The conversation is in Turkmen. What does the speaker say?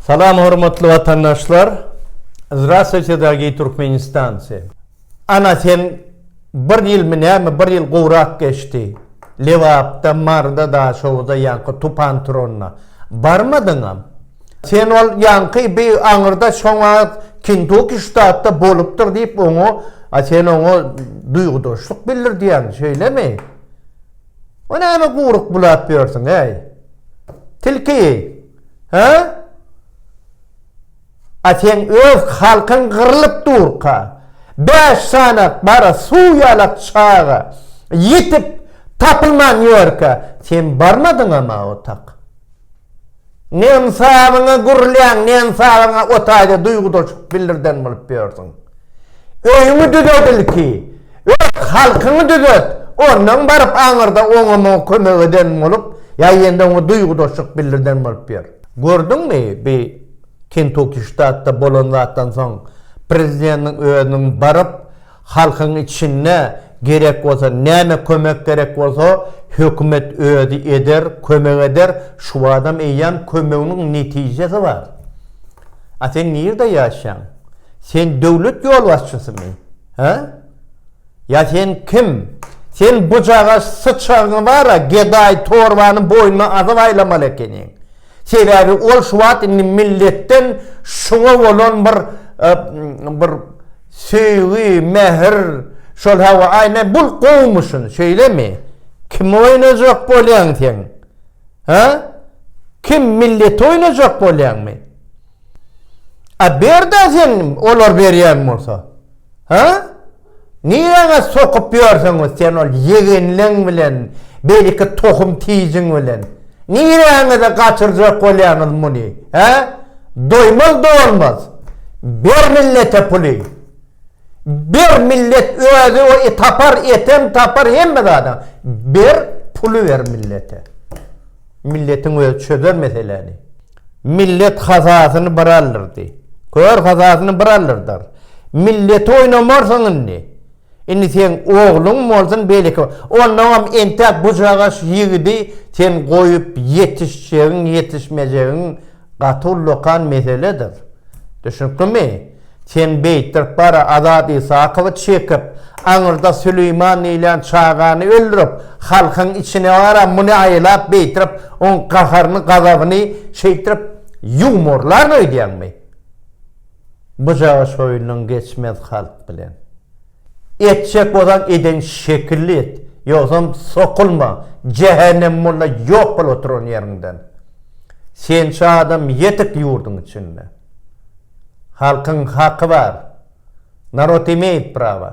Salam hormatly watandaşlar! Zdrastwuyte dragiý Türkmenistancy! Ana sen bir ýylmy näme bir ýyl gowrak geçdi Lebapda Maryda Daşoguzda ýaňky tupan turanda barmadyňam. Sen ol ýaňky bi aňyrda şoň wagt Kentuki ştatda bolupdyr diýip oňa a sen oňa duýgudaşlyk bildirdýäň şeýlemi? O näme guruk bulap ýörsüň äý? Tilki! Hä? A seň öz halkyň gyrlyp durka, bäş sanak bara suw ýalak çaga ýitip tapylman ýörkä, sen barmadyňam-a o tak. Ne ynsabyňa gürläň, ne ynsabyňa o taýda duýgudaşlyk bildirden bolup ýörsüň. Öýüňi düzet ilki, öz halkyňy düzet, ondan baryp aňyrda oňa-muňa kömek eden bolup, ýa ýene-de oňa duýgudaşlyk bildirden bolup ýör. Gördüňmi bi Kentuki ştatda bolan zatdan soň prezidentiň özüniň baryp halkyň içinde gerek bolsa näme kömek gerek bolsa hökümet özi eder kömek eder şu adam eýýäm kömeginiň netijesi bar. A sen nirde ýaşaň? Sen döwlet ýolbaşçysymy? Hä? Ýa sen kim? Sen bujagaz syçagyňy bara gedaý torbany boýnuna asyp aýlamaly ekeniň. Sebäbi ol şu wagt indi milletden şuňa bolan bir bir söýgi, mähir, şol hawa aý men bul gowumyşyn, şeýlemi? Kimi oýnajak bolýaň sen? Hä? Kim milleti oýnajak bolýaňmy? A ber-dä sen olar berýän bolsa. Hä? Niräňe sokup ýörsüňiz sen ol ýegenleň bilen, beýleki tohum tijiň bilen? Niräňize gaçyrjak bolýaňyz muny, hä? Doýmaz dolmaz. Ber millete puly. Ber millet özi o tapar etem tapar hemme zadam. Ber puly ber millete. Milletiň özi çözer meseläni. Millet hasasyny bir aldyrdy. Kör hasasyny bir aldyrdar. Milleti oýnamarsyň indi. Indi seň ogluň bolsun beýleki onnoňam entäk bujagaş ýigidi sen goýup ýetişjegiň ýetişmejegiň gaty ullakan meseledir. Düşnüklimi? Sen beýtdirip bara Azat Isakowy çekip, aňyrda Süleýman diýilýän çagany öldürip, halkyň içine bara muny aýlap beýtirip, oň gaharyny, gazabyny şeýtirip ýuwmarlaryn öýdýäňmi? Bujaga şoýundan geçmez halk bilen. Etjek bolsaň eden şekilli et, ýogsam sokulma, jähennem bolda ýok bol oturan ýeriňden. Sençe adam ýetik ýurduň içinde. Halkyň haky bar. Narod imeýit prawa.